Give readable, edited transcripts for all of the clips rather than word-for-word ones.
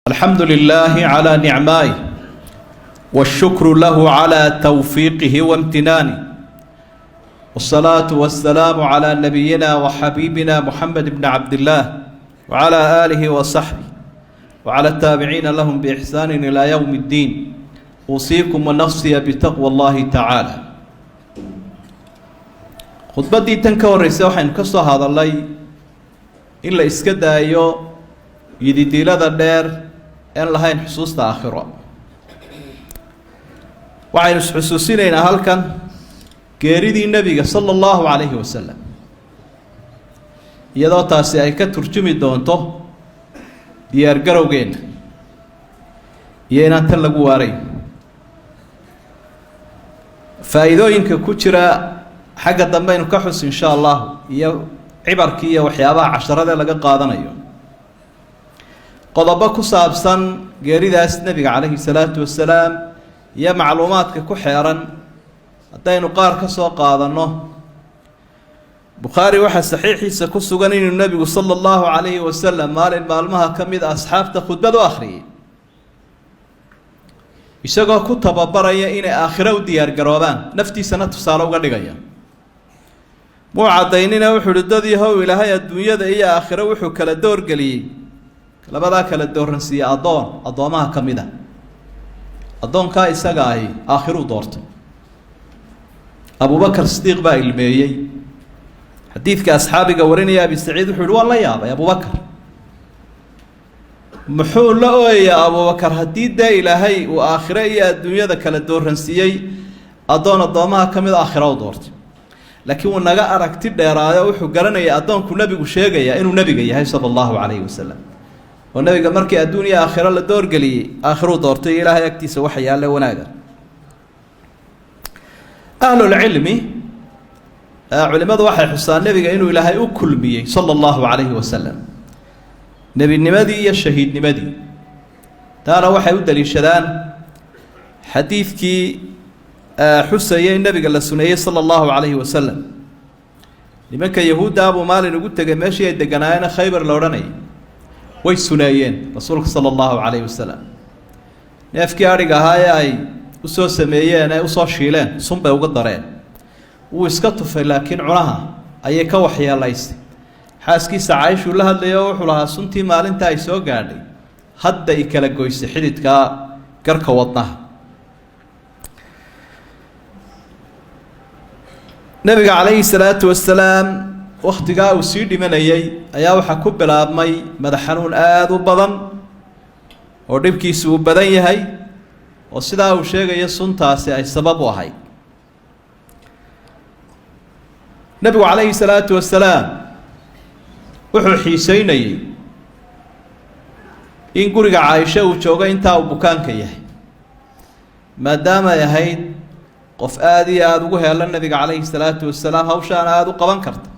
الحمد لله على نعمائه، والشكر له على توفيقه وامتنانه، والصلاة والسلام على نبينا وحبيبنا محمد بن عبد الله وعلى آله وصحبه وعلى التابعين لهم بإحسان إلى يوم الدين. أوصيكم ونفسي بتقوى الله تعالى. Khudbaddii tan ka horreysay waxaynu ka soo hadalnay in la iska daayo yididiilada dheer een lahayn xusuusta aakhiro. Waxaynu isxusuusinaynaa halkan geeridii nebiga sala allahu calayhi wasalam, iyadoo taasi ay ka turjumi doonto diyaargarowgeenna iyo inaan tan lagu waarayn. Faa'iidooyinka ku jira xagga dambe aynu ka xus insha allahu, iyo cibarkii iyo waxyaabaha casharada laga qaadanayo. Qodobo ku saabsan geeridaas nebiga calayhi salaatu wasalaam iyo macluumaadka ku xeeran haddaynu qaar ka soo qaadanno, Bukhaari waxaa saxiixiisa ku sugan inuu nebigu sala allahu calayhi wasalam maalin maalmaha ka mid a asxaabta khudbad u akhriyay, isagoo ku tababaraya inay aakhiro u diyaargaroobaan, naftiisana tusaale uga dhigaya. Muu caddaynina, wuxuu uhi: "Dad yahow, Ilaahay adduunyada iyo aakhiro wuxuu kala doorgeliyey, labadaa kala dooransiiyey addoon addoomaha ka mid a. Addoonkaa isaga ahi aakhiruu doortay." Abubakar Sidiiq baa ilmeeyey. Xadiidka asxaabiga warinaya, Abi Saciid, wuxuu yihi: "Waan la yaabay Abubakar, muxuu la ooyayaa Abubakar haddii dee Ilaahay uu aakhiro iyo adduunyada kala dooransiiyey, addoon addoomaha ka mid a aakhira u doortay?" Laakiin wuu naga aragti dheeraayo, wuxuu garanaya addoonku nebigu sheegaya inuu nebiga yahay sala allahu calayhi wasalam, oo nebiga markii adduun iyo aakhiro la doorgeliyey aakhiruu doortay, Ilaahay agtiisa waxa yaalle wanaaga. Ahlulcilmi, culimadu waxay xusaan nebiga inuu Ilaahay u kulmiyey sala allahu calayhi wasalam nebinimadii iyo shahiidnimadii. Taana waxay u daliishadaan xadiidkii xusayay in nebiga la suneeyey sala allahu calayhi wasalam. Nimanka Yahuuddaa buu maalin ugu tegay meeshii ay deganaayeen, Khaybar la odhanayay. Way suneeyeen rasuulka sala allahu calayhi wasalam. Neefkii adhiga ahaa ee ay usoo sameeyeen ee usoo shiileen sun bay uga dareen. Wuu iska tufay, laakiin cunaha ayay ka waxyeelaysay. Xaaskiisa Caaishuu la hadlayay oo wuxuu lahaa: "Suntii maalinta ay soo gaadhay hadda i kala goysay xididkaa garka wadnaha." Nebiga calayhi salaatu wasalaam wakhtigaa uu sii dhimanayay ayaa waxaa ku bilaabmay madax xanuun aada u badan oo dhibkiisu uu badan yahay, oo sidaa uu sheegayo suntaasi ay sabab u ahayd. Nebigu calayhi salaatu wasalaam wuxuu xiiseynayey in guriga Caaisho uu joogo intaa uu bukaanka yahay, maadaamay ahayd qof aada iyo aada ugu heela nebiga calayhi salaatu wasalaam, hawshaana aada u qaban karta,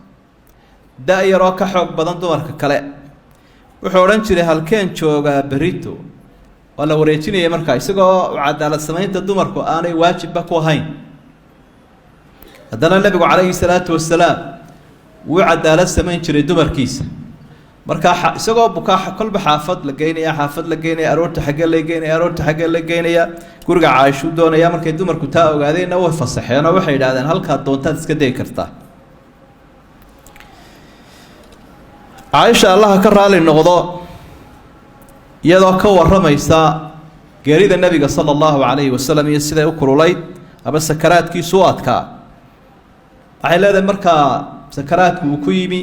da-yaroo ka xoog badan dumarka kale. Wuxuu odhan jiray: "Halkeen joogaa berito?" Waa la wareejinayay markaa, isagoo cadaalad samaynta dumarku aanay waajibba ku ahayn, haddana nebigu calayhi salaatu wasalaam wuu cadaalad samayn jiray dumarkiisa. Markaa isagoo bukaa kolba xaafad la geynaya, xaafad la geynaya, aroorta xaggee la geynaya, aroorta xaggee la geynaya, guriga Caaishuu doonaya. Markay dumarku taa ogaadeenna way fasaxeen oo waxay yidhahdeen: "Halkaad doontaad iska dayi kartaa." Caaisha, Allaha ka raali noqdo, iyadoo ka warramaysa geerida nebiga sala allahu calayhi wasalam iyo siday u kululayd ama sakaraadkiisu u adkaa, waxay leedahay: markaa sakaraadku uu ku yimi,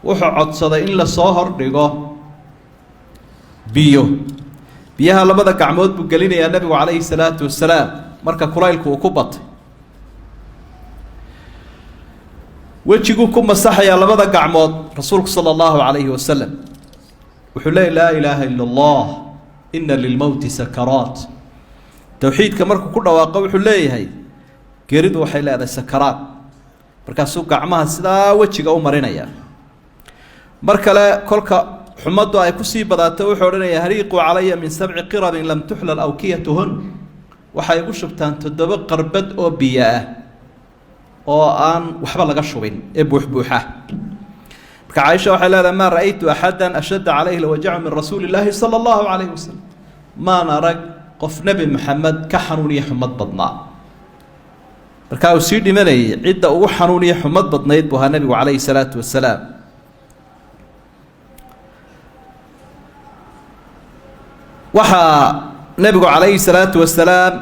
wuxuu codsaday in lasoo hordhigo biyo. Biyaha labada gacmood buu gelinayaa nebigu calayhi salaatu wasalaam marka kulaylku uu ku batay. Wejiguu ku masaxayaa labada gacmood rasuulku sala allahu calayhi wasalam. Wuxuu leeyay: "Laa ilaaha ila Allah, ina lilmowti sakaraat." Towxiidka markuu ku dhawaaqo wuxuu leeyahay: "Geeridu waxay leedahay sakaraat." Markaasuu gacmaha sidaa wejiga u marinaya. Mar kale kolka xumaddu ay kusii badaato wuxuu odhanaya: "Hariiquu calaya min sabci qirabin lam tuxlal awkiyatuhun." Waxay igu shubtaan 7 qarbad oo biyo ah oo aan waxba laga shubin ee buuxbuuxa. Marka Caaisha waxay leedahay: maa ra'aytu axada ashadda calayhi lwajacu min rasuuli illaahi sala allahu calayhi wasalam. Maan arag qof Nebi Maxamed ka xanuun iyo xumad badnaa. Markaa uu sii dhimanayay, cidda ugu xanuun iyo xumad badnayd buu ahaa nebigu calayhi salaatu wasalaam. Waxaa nebigu calayhi salaatu wasalaam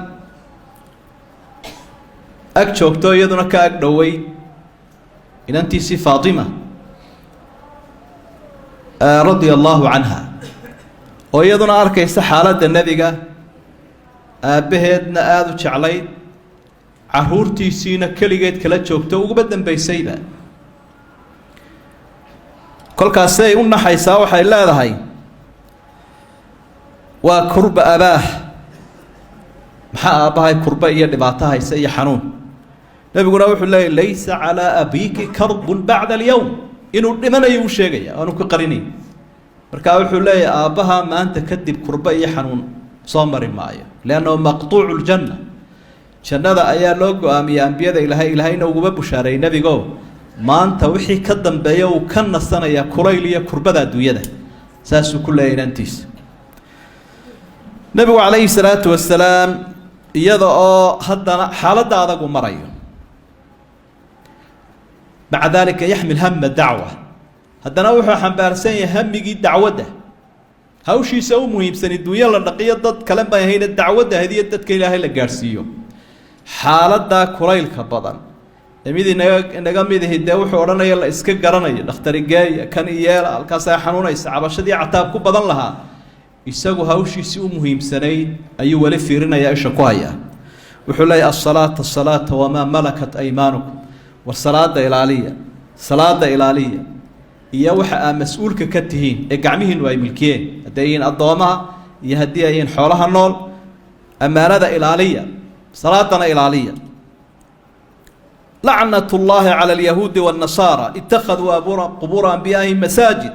ag joogto, iyaduna ka ag dhoweyd, inantiisii Faatima radia allahu canha, oo iyaduna arkaysa xaaladda nebiga, aabbaheedna aada u jeclayd, caruurtiisiina keligeed kala joogto, uguba dambaysayba. Kolkaasay u naxaysaa, waxay leedahay: waa kurba abaah, maxaa aabbahay kurba iyo dhibaato haysa iyo xanuun? Nebiguna wuxuu leeyay: laysa calaa abiiki karbun bacda alyowm. Inuu dhimanayo u sheegaya, aanu ka qarinay. Markaa wuxuu leeyahy: aabbaha maanta kadib kurba iyo xanuun soo mari maayo, liannahu maqtuucu ljanna. Jannada ayaa loo go-aamiyey ambiyada Ilaahay, Ilaahayna uguma bushaareeyey nebigo. Maanta wixii ka dambeeya uu ka nasanaya kulayl iyo kurbada adduunyada, saasuu ku leeyahy inantiisa nebigu calayhi salaatu wasalaam, iyada oo haddana xaaladda adagu marayo. Maca daalika yaxmil hama dacwa, haddana wuxuu xambaarsan yahay hamigii dacwadda. Hawshiisa u muhiimsani dunyo la dhaqiyo dad kale ma ahayne, dacwadda hadiyo dadka Ilaahay la gaadhsiiyo. Xaaladdaa kulaylka badan ee mid inaga mid ihi dee wuxuu odhanaya la iska garanayo, dhakhtarigeeya, kan iyeela, halkaasaa xanuunaysa, cabashadii cataab ku badan lahaa, isagu hawshiisii u muhiimsanayd ayuu weli fiirinayaa, isha ku hayaa. Wuxuu leeyahy: asalaata, asalaata, wamaa malakat aymaanukum. War salaada ilaaliya, salaada ilaaliya, iyo waxa aa mas-uulka ka tihiin ee gacmihiinu ay milkiyeen, hadday yihiin addoomaha iyo haddii ay yihiin xoolaha nool. Ammaanada ilaaliya, salaadana ilaaliya. Lacnat llaahi cala alyahuudi waاnnasaara ittakhaduu qubuura anbiyaa'ihim masaajid,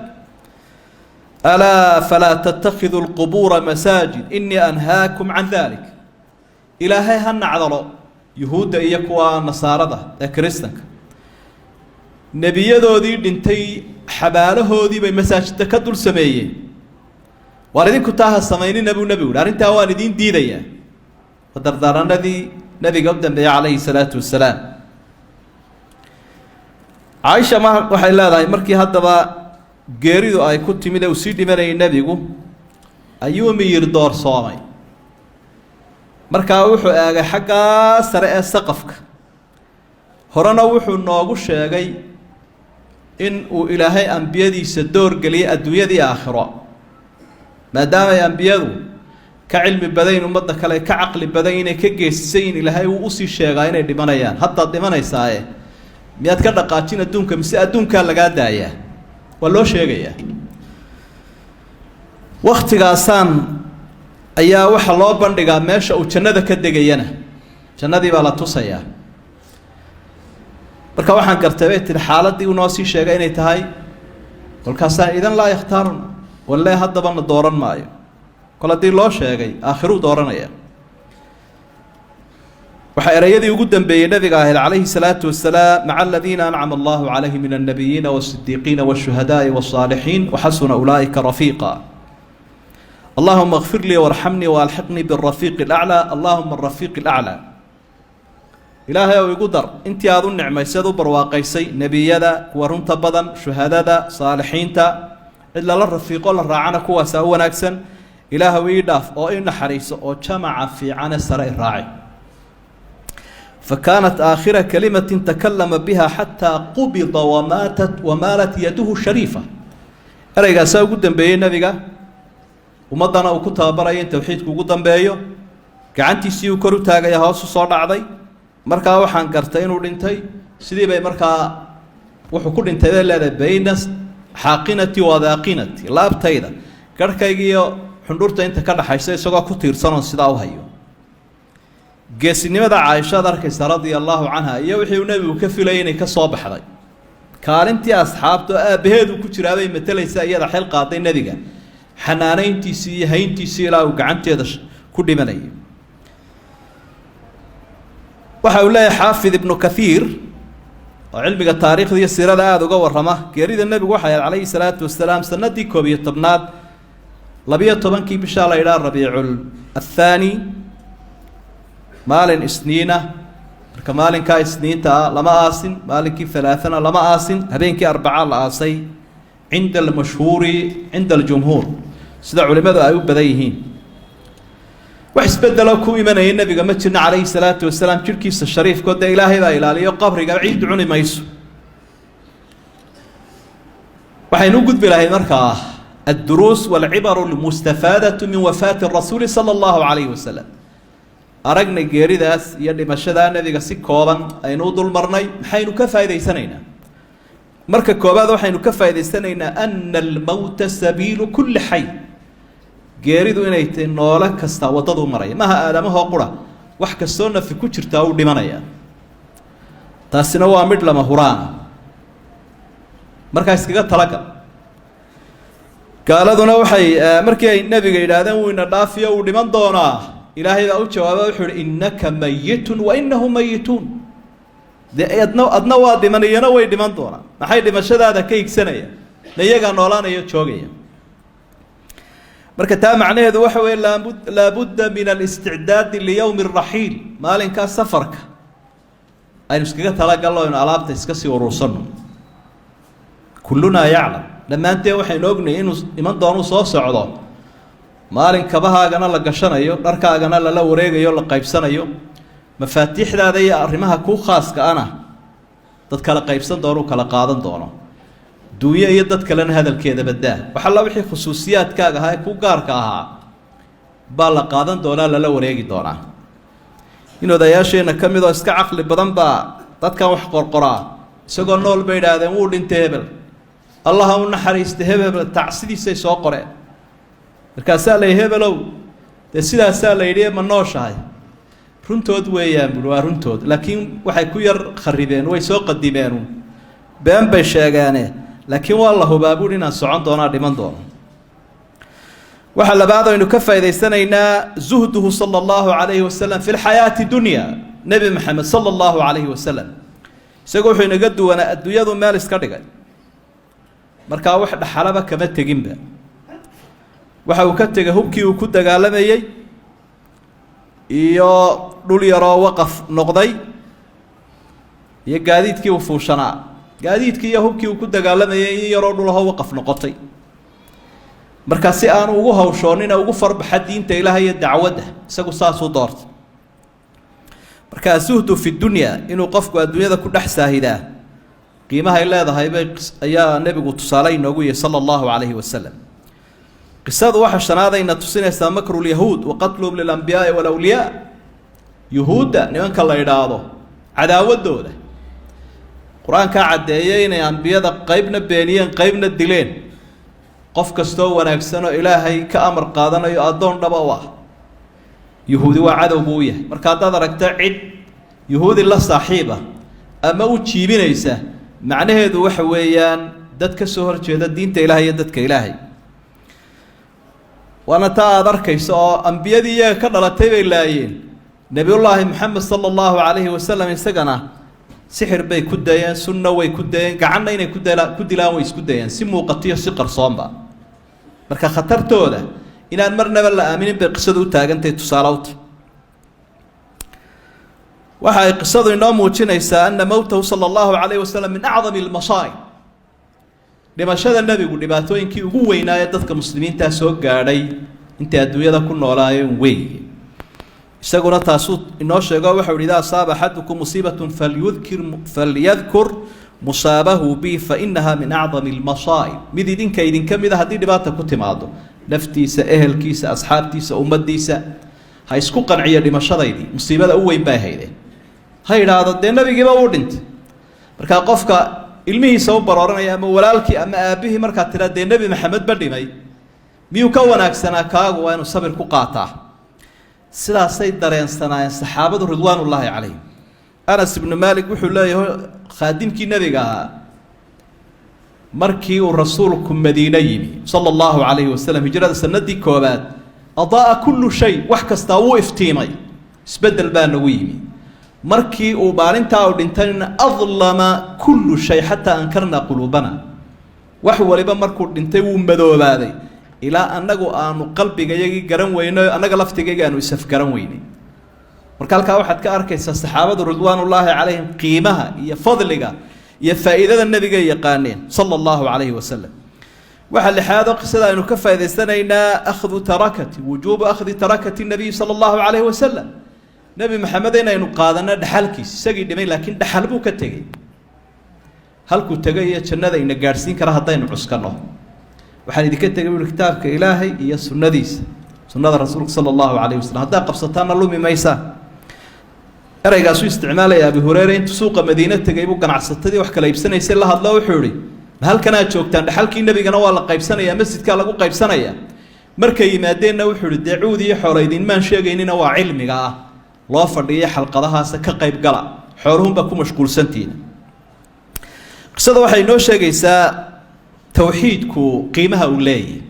alaa falaa tattakhiduu lqubuura masaajid, inii anhaakum can dalik. Ilaahay ha nacdalo yuhuudda iyo kuwa nasaarada ee kiristanka, nebiyadoodii dhintay xabaalahoodii bay masaajidda ka dul sameeyeen. Waar idinku taa ha samaynina, buu nebigu uhi, arrintaa waan idiin diidayaa. Waa dardaaranadii nebiga u dambeeyey calayhi salaatu wasalaam. Caaisha ma waxay leedahay: markii haddaba geeridu ay ku timid ee uu sii dhimanayay nebigu, ayuu miyir doorsoomay. Markaa wuxuu eegay xaggaa sare ee saqafka. Horena wuxuu noogu sheegay in uu Ilaahay ambiyadiisa door geliyay adduunyadii aakhiro, maadaamay ambiyadu ka cilmi badayn ummadda kale, ka caqli badan, inay ka geesisayin. Ilaahay uu usii sheegaa inay dhimanayaan. Haddaad dhimanaysaaye, miyaad ka dhaqaajin adduunka mise adduunkaa lagaa daayaa? Waa loo sheegayaa. Waktigaasaan ayaa waxaa loo bandhigaa meesha uu jannada ka degayana, jannadii baa la tusayaa. Marka waxaan gartay, bay tihi, xaaladdii uu noo sii sheegay inay tahay. Kolkaasaan idan laa yakhtaaruna, walle haddaba na dooran maayo. Kol haddii loo sheegay, aakhiruu dooranaya. Waxaa ereyadii ugu dambeeyey nabiga ahayd calayhi salaatu wasalaam: maca aladiina ancama allahu calayhim min annabiyiina waasidiiqiina waashuhadaai wasaalixiin, waxasuna ulaa'ika rafiiqa. Allahuma kfir lii warxamnii waalxiqnii birafiiqi alaclaa, allahuma arafiiqi alaclaa. Ilaahay ow, igu dar intii aada u nicmayseed u barwaaqaysay, nebiyada, kuwa runta badan, shuhadada, saalixiinta. Cid lala rafiiqo la raacana kuwaasaa u wanaagsan. Ilaahow ii dhaaf oo ii naxariiso oo jamaca fiicane sare i raaci. Fa kaanat aakhira kalimatin takalama biha xataa qubida wamaatat wamaalat yaduhu shariifa. Ereygaasaa ugu dambeeyey nebiga, ummaddana uu ku tababarayo in towxiidku ugu dambeeyo. Gacantiisii uu kor u taagaya hoosu soo dhacday. Markaa waxaan gartay inuu dhintay. Sidii bay markaa wuxuu ku dhintay, bay leedahay, bayna xaaqinati wadaaqinati, laabtayda, garhkaygiiyo xundhurta inta ka dhaxaysa, isagoo ku tiirsanoon sidaa u hayo. Geesinimada Caaishaad arkaysa radia allaahu canha, iyo wixii uu nebigu ka filayay inay ka soo baxday. Kaalintii asxaabta oo aabbaheedu ku jiraabay matalaysa, iyada xil qaaday nebiga xanaanayntiisii iyo hayntiisii ilaa uu gacanteeda ku dhimanayay. Waxa uu leeyahay Xaafid Ibnu Kathiir Oo cilmiga taariikhda iyo siirada aada uga warrama, geerida nebigu waxay ahayd calayhi salaatu wasalaam sanadii 11aad, 12kii bishaa la idhaha Rabiicul Athaani, maalin Isniina. Marka maalinkaa Isniinta ah lama aasin, maalinkii Halaathana lama aasin, habeenkii Arbaca la aasay cinda almashhuuri cinda aljumhuur, sida culimmadu ay u badan yihiin. Wax isbedelo ku imanaya nebiga ma jirna calayhi salaatu wasalaam, jidhkiisa shariifkoo dee Ilaahay baa ilaaliyo, qabriga ciiddu cuni mayso. Waxaynu u gudbi lahayd markaa adduruus walcibaru almustafaadatu min wafaati rasuuli sala allahu calayhi wasalam. Aragna geeridaas iyo dhimashadaa nebiga si kooban aynu u dul marnay, maxaynu ka faa'idaysanaynaa? Marka koobaad waxaynu ka faa'idaysanaynaa ana almowta sabiilu kulli xay, geeridu inay tahay noole kasta waddaduu maraya. Maha aadamahoo qura, wax kastoo nafi ku jirtaa uu dhimanaya. Taasina waa midh lama huraana, markaa iskaga talagal. Gaaladuna waxay markii ay nebiga yidhaahdeen wuu ina dhaafiyo, uu dhiman doonaa, Ilaahay baa u jawaaba, wuxuu uhi: "Innaka mayitun wa innahum mayituun." Dee adna waa dhiman, iyana way dhiman doonaan. Maxay dhimashadaada ka higsanayaan? Ma iyagaa noolaanaya, joogaya? Marka taa macnaheedu waxa weeye laabudda min alisticdaadi liyowmi araxiil. Maalinkaa safarka aynu iskaga talagalno, aynu alaabta iska sii urursano. Kullunaa yaclam, dhammaanteen waxaynu ognahay inuu iman doonuu soo socdo maalin kabahaagana la gashanayo, dharkaagana lala wareegayo, la qaybsanayo, mafaatiixdaada iyo arrimaha kuu khaaska ana dad kala qaybsan doono, kala qaadan doono. Duunyo iyo dad kalena hadalkeeda badaa. Wax alla wixii khusuusiyaadkaaga ahaa ee ku gaarka ahaa baa la qaadan doonaa, lala wareegi doonaa. In odayaasheenna ka mid oo iska caqli badan baa dadkan wax qorqoraa, isagoo nool bay idhaahdeen wuu dhintay hebel, Allaha u naxariista hebel, tacsidiisay soo qoreen. Markaasaa la yidhi: "Hebelow, dee sidaasaa la yidhi, ma nooshahay?" "Runtood weeyaan," buui, "waa runtood, laakiin waxay ku yar kharibeen, way soo qadimeenu, been bay sheegeene, laakiin waa la hubaa," buui, "inaan socon doonaa, dhiman doono." Waxaa labaad aynu ka faa'idaysanaynaa zuhduhu sala allahu calayhi wasalam fi lxayaati dunya. Nebi Maxamed sala allahu calayhi wasalam isagu wuxuu inaga duwanaa adduunyadu meel iska dhigay. Markaa wax dhaxalaba kama teginba. Waxa uu ka tegay hubkii uu ku dagaalamayey iyo dhul yaroo waqaf noqday iyo gaadiidkii uu fuushanaa. Gaadiidkii iyo hubkii uu ku dagaalamayay in yaroo dhulahoo waqaf noqotay. Markaa si aanu ugu hawshoonina ugu farbaxa diinta Ilaahay iyo dacwadda, isagu saasuu doortay. Marka azuhdu fi dunya, inuu qofku adduunyada ku dhex saahidaa qiimahay leedahay bay ayaa nebigu tusaale inoogu yahay sala allahu calayhi wasalam. Qisadu waxa shanaadayna tusinaysaa makru lyahuud wa qatluhum lilambiyaai walawliyaa. Yuhuudda nimanka la idhaahdo cadaawadooda Qur-aankaa caddeeyay inay ambiyada qeybna beeniyeen, qeybna dileen. Qof kastoo wanaagsan oo Ilaahay ka amar qaadanayo, addoon dhaba u ah, Yuhuudi waa cadow buu u yahay. Marka haddaad aragto cid Yuhuudi la saaxiib ah ama u jiibinaysa, macnaheedu waxa weeyaan dad ka soo horjeeda diinta Ilaahay iyo dadka Ilaahay. Waana taa aada arkayso oo ambiyadii iyaga ka dhalatay bay laayeen. Nebiyullaahi Maxamed sala allahu calayhi wasalam isagana sixir bay ku dayeen, sunna way ku dayeen, gacanna inay ku dilaan way isku dayeen, si muuqatiyo si qarsoonba. Marka khatartooda inaan marnaba la aaminin bay qisadu u taagantahay, tusaale uta. Waxa ay qisadu inoo muujinaysaa ana mowtahu sala allahu calayhi wasalam min acdami almasaa'ib. Dhimashada nebigu dhibaatooyinkii ugu weynaa ee dadka muslimiintaa soo gaadhay intay adduunyada ku noolaayeen wey. Isaguna taasuu inoo sheego, waxau ihi: "Idaa asaaba axadukum musiibatun falyadkur musaabahu bi, fa inaha min acdami almasaa'ib." Mid idinka idinka mida haddii dhibaata ku timaado naftiisa, ehelkiisa, asxaabtiisa, ummaddiisa, ha isku qanciyo dhimashadaydii musiibada u weyn bay haydeen. Ha idhaahdo dee nebigiiba uu dhintay. Markaa qofka ilmihiisa u barooranaya ama walaalkii ama aabbihii, markaa tidhaa dee Nebi Maxamed ba dhimay, miyuu ka wanaagsanaa kaagu? Waa inuu sabir ku qaataa. Sidaasay dareensanaayeen saxaabadu ridwaanullaahi calayhim. Anas ibnu Maalik wuxuu leeyahay, khaadimkii nebiga ahaa, markii uu rasuulku Madiine yimi sala allahu calayhi wasalam, hijrada sanadii koobaad, adaa kullu shay, wax kastaa wuu iftiimay, isbeddel baa nagu yimi. Markii uu maalintaa u dhintayna adlama kullu shay xataa ankarnaa quluubana, wax waliba markuu dhintay wuu madoobaaday ilaa annagu aanu qalbigayagii garan weyno, annaga laftigayga aanu isafgaran weynay. Marka halkaa waxaad ka arkaysaa saxaabadu ridwaanullaahi calayhim qiimaha iyo fadliga iyo faa'iidada nebigay yaqaaneen sala allahu calayhi wasalam. Waxaa lixaadoo qisada aynu ka faa'idaysanaynaa akhdu tarakati, wujuubu akhdi tarakati nabiyi sala allahu calayhi wasalam. Nebi Maxamed inaynu qaadanno dhaxalkiis, isagii dhimay laakiin dhaxal buu ka tegey, halkuu tegay iyo jannada ina gaadhsiin kara haddaynu cuskanno. Waxaan idinka tegay buuhi kitaabka Ilaahay iyo sunnadiisa, sunnada rasuulka sala allahu calayhi wasalam, haddaa qabsataanna lumi maysaan. Ereygaasuu isticmaalaya Abi Hureyre. Intuu suuqa Madiine tegay buu ganacsatadii wax kala iibsanaysay la hadlo, wuxuu ihi: ma halkanaad joogtaan? Dhaxalkii nebigana waa la qaybsanayaa, masjidkaa lagu qaybsanayaa. Markay yimaadeenna wuxuu ihi: dee cuud iyo xoolo idinmaan sheegaynina, waa cilmiga ah loo fadhiya xalqadahaasa, ka qayb gala, xooluhunbaa ku mashquulsantiina. Qisada waxay inoo sheegaysaa towxiidku qiimaha uu leeyahy,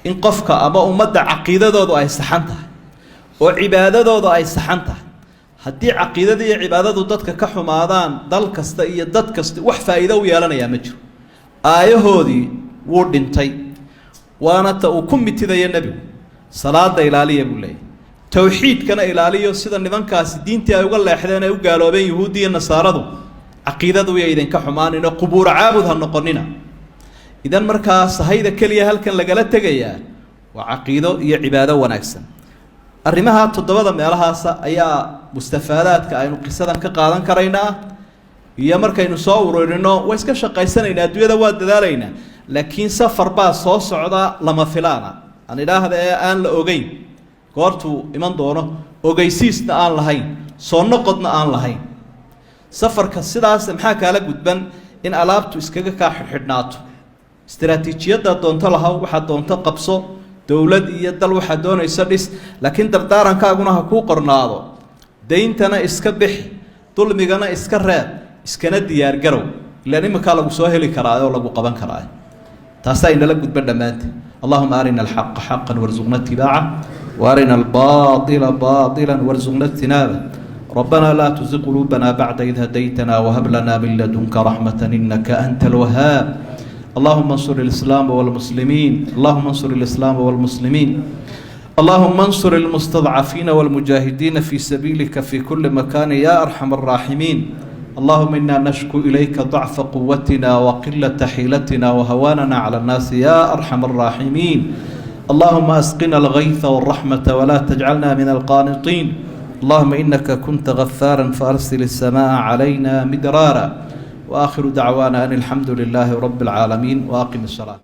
in qofka ama ummadda caqiidadoodu ay saxan tahay oo cibaadadoodu ay saxan tahay. Haddii caqiidada iyo cibaadadu dadka ka xumaadaan, dal kasta iyo dad kasta wax faa'iido u yeelanayaa ma jiro. Aayahoodii wuu dhintay, waana ta uu ku mitidayo nebigu. Salaada ilaaliya buu leeyahy, towxiidkana ilaaliyo. Sida nimankaasi diintii ay uga leexdeen ay u gaaloobeen yuhuuddi iyo nasaaradu, caqiidadu ya idinka xumaaninoo qubuura caabud ha noqonina. Idan markaa sahayda keliya halkan lagala tegayaa waa caqiido iyo cibaado wanaagsan. Arrimaha toddobada meelahaasa ayaa mustafaadaadka aynu qisadan ka qaadan karaynaa. Iyo markaynu soo ururino, waa iska shaqaysanaynaa, adduunyada waa dadaalaynaa, laakiin safar baa soo socda lama filaana aan idhaahda ee aan la ogeyn goortuu iman doono, ogeysiisna aan lahayn, soo noqodna aan lahayn. Safarka sidaas maxaa kaala gudban? In alaabtu iskaga kaa xidhxidhnaato. Istaraatiijiyadda doonto lahaw, waxaad doonto qabso, dowlad iyo dal waxaad doonayso dhis, laakiin dardaarankaagu ha kuu qornaado. Dayntana iska bixi, dulmigana iska reeb, iskana diyaargarow, ilaan iminkaa lagu soo heli karaa oo lagu qaban karaa. Taasaa inala gudban dhammaanteed. اللهم أرنا الحق حقا وارزقنا اتباعه، وأرنا الباطل باطلا وارزقنا اجتنابه. ربنا لا تزغ قلوبنا بعد إذ هديتنا وهب لنا من لدنك رحمة إنك أنت الوهاب. اللهم انصر الإسلام والمسلمين، اللهم انصر الإسلام والمسلمين، اللهم انصر المستضعفين والمجاهدين في سبيلك في كل مكان يا أرحم الراحمين. اللهم إنا نشكو إليك ضعف قوتنا وقلة حيلتنا وهواننا على الناس يا أرحم الراحمين. اللهم أسقنا الغيث والرحمة ولا تجعلنا من القانطين. اللهم إنك كنت غفارا فأرسل السماء علينا مدرارا. وآخر دعوانا أن الحمد لله رب العالمين، وأقم الصلاة.